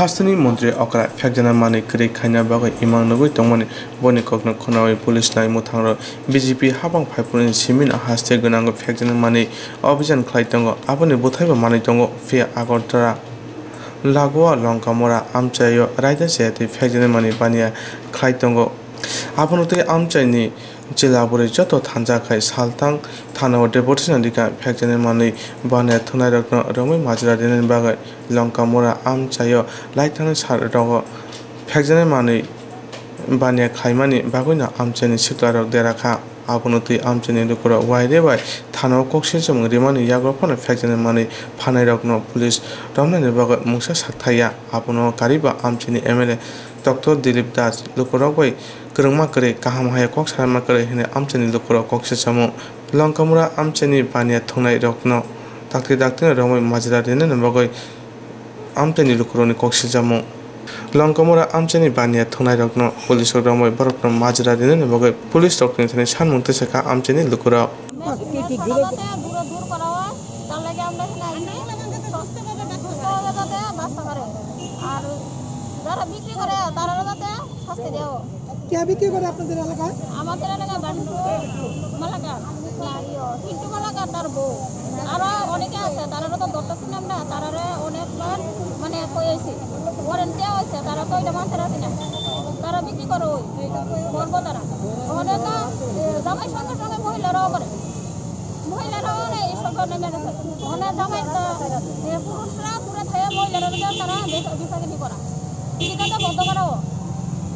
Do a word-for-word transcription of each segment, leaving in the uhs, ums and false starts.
Hasteni montri okra phekjana manwi kwrwi khaina bagwi imang nugwi tongmani boni kokno khwnawi police nai mwthangrok B J P habang phaiphuruni simi no haste gwnango phekjana manwi obijan khlai tongo. Aboni bwthaibo manwi tongo, phiya Agartala Lagua Longkamura amchaio raida chaya twi phekjana manwi baniya khlai tongo. Abono twi amchaini chwla bwrwi joto thansa khai salthang thanao deputation rikha phekjana manwi baniya thwngnairokno romwi majra rinani bagwi. Longkamura amchaio laithangni sal rogo phekjana manwi baniya khlaimani bagwino amchaini siklarok dera kha. Abono twi amchaini lukurok waire bai thanao kok silchomung rimani yago phano phekjana manwi phanairokno police romnani bagwi mungsa sak thaiya. Abono kariba amchaini M L A Doctor Dilip Das lukurok bai kwrwngma kwrwi, kaham hai kok salama kwrwi hwnwi amchaini lukurok kok silchamo. Longkamura amchaini baniya thwngnairokno dakti daktino romwi majra rinani bagwi amchaini lukurokni kok silchamo. Longkamura amchaini baniya thwngnairokno police rok romwi borokno majra rinani bagwi police rokni thani sanmung twi sakha amchaini lukurok. दूर दूर করা হয়, তার লাগে আমরা এখানে আইছি। সুস্থভাবে যাতে বাঁচতে পারে। আর যারা বিক্রি করে, তারারও যাতে শাস্তি দেওয়া হোক। কে বিক্রি করে আপনাদের এলাকায়? আমাদের এলাকায় বান্টু মালাকার, ইয়ো, পিন্টু মালাকার, তার বউ। আরো অনেকে আছে, তারারও তো ধরতেছি না আমরা, তারারে অনেকবার মানে কইছি, ওয়ারেন্ট দেওয়া হয়েছে, তারা তো এটা মানতে রাজি না। তারা বিক্রি করে ওই, বলবো তারা। ওখানে তো, এ, জামাই সঙ্গে সঙ্গে মহিলারাও করে। মহিলারাও নেই এই সরকার নেমে গেছে। মানে জামাই তো, এ, পুরুষরা দূরে থেকে মহিলারা তারা বেচা-, বেচাকেনি করা। এটা তো বন্ধ করা হোক।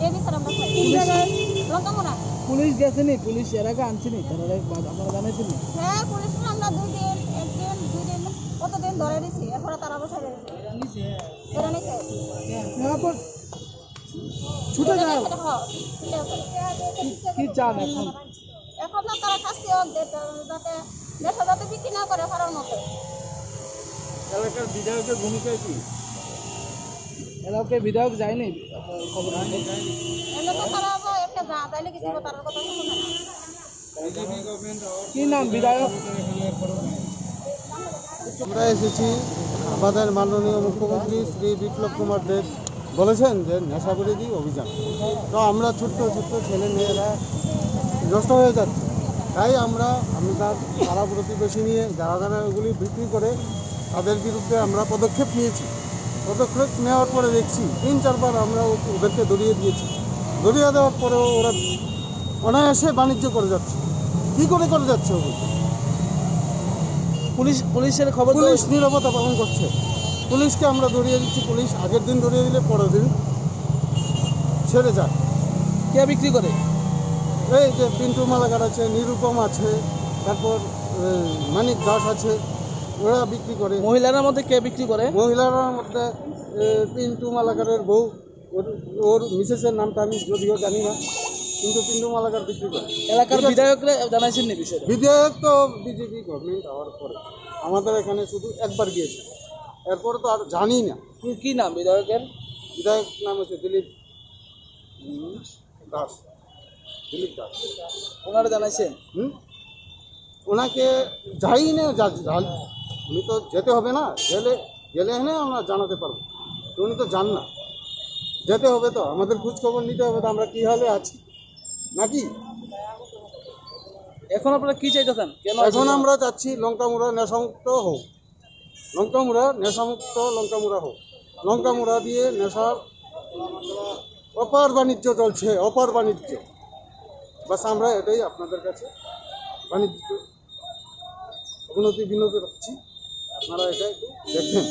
এই বিচার আমরা চাই। কোন জায়গায়? লঙ্কামোড়া। পুলিশ গেছেনি? পুলিশ এর আগে আনছেনি? তারা বা-, আপনারা জানাইছেন না? হ্যাঁ, পুলিশরা আমরা দুই দিন, একদিন, দুই দিন, কতদিন ধরে দিছি। এরপরে তারা বসে রয়েছে। এরা নিছে। এরপর ছুটে যাও। হ্যাঁ, ছুটে যাও। কি, কি চান এখন? এখন না তারা শাস্তি হোক, যে-, যাতে দেশে যাতে বিক্রি না করে পারার মতো। এলাকার বিধায়কের ভূমিকা কি? এলাকার বিধায়ক যায়নি? খবর নিতে? এমনি তো তারা আবার এমনি যা, তাইলে কি দিব, তারার কথা শুনে না। কি নাম বিধায়ক? আমরা এসেছি, আমাদের মাননীয় মুখ্যমন্ত্রী শ্রী বিপ্লব কুমার দেব বলেছেন যে নেশা বিরোধী অভিযান। তো আমরা ছোট্ট ছোট্ট ছেলে মেয়েরা নষ্ট হয়ে যাচ্ছে, তাই আমরা আমাদের পাড়া প্রতিবেশী নিয়ে যারা যারা ওগুলি বিক্রি করে তাদের বিরুদ্ধে আমরা পদক্ষেপ নিয়েছি। পদক্ষেপ নেওয়ার পরে দেখছি তিন চারবার আমরা ও-, ওদেরকে ধরিয়ে দিয়েছি। ধরিয়ে দেওয়ার পরেও ওরা অনায়াসে বাণিজ্য করে যাচ্ছে। কি করে করে যাচ্ছে ওগুলো? পুলিশ, পুলিশের খবর তো পুলিশ নীরবতা পালন করছে। পুলিশকে আমরা ধরিয়ে দিচ্ছি, পুলিশ আগের দিন ধরিয়ে দিলে পরের দিন ছেড়ে যায়। কে বিক্রি করে? এই যে পিন্টু মালাকার আছে, নিরুপম আছে, তারপর, এ, মানিক দাস আছে, ওরা বিক্রি করে। মহিলার মধ্যে কে বিক্রি করে? মহিলার মধ্যে, এ, পিন্টু মালাকারের বউ, ওর, ওর মিসেসের নামটা আমি যদিও জানি না, কিন্তু পিন্টু মালাকার বিক্রি করে। এলাকার ঠিক আছে? বিধায়করা জানাইছেন নি বিষয়টা? বিধায়ক তো বিজেপি গভর্নমেন্ট হওয়ার পরে আমাদের এখানে শুধু একবার গিয়েছে, এরপরে তো আর জানি না। কি, কি নাম বিধায়কের? বিধায়ক নাম হচ্ছে দিলীপ, উম, দাস, দিলীপ দাস। ওনারা জানাইছেন? হুম? ওনাকে যাই না, যা-, যা-, উনি তো যেতে হবে না, গেলে, গেলে এখানে আমরা জানাতে পারবো। তো উনি তো যান না, যেতে হবে তো, আমাদের খোঁজ খবর নিতে হবে তো, আমরা কি হালে আছি নাকি। এখন আপনারা কি চাইতেছেন? কেন এখন আইছেন? আমরা চাচ্ছি লঙ্কামুড়া নেশামুক্ত হোক, লঙ্কামুড়া নেশামুক্ত লঙ্কামুড়া হোক। লঙ্কামুড়া দিয়ে নেশার অপার বাণিজ্য চলছে, অপার বাণিজ্য। বাস, আমরা এটাই আপনাদের কাছে বাণিজ্য অবনতি বিনতি রাখছি, আপনারা এটা একটু দেখবেন।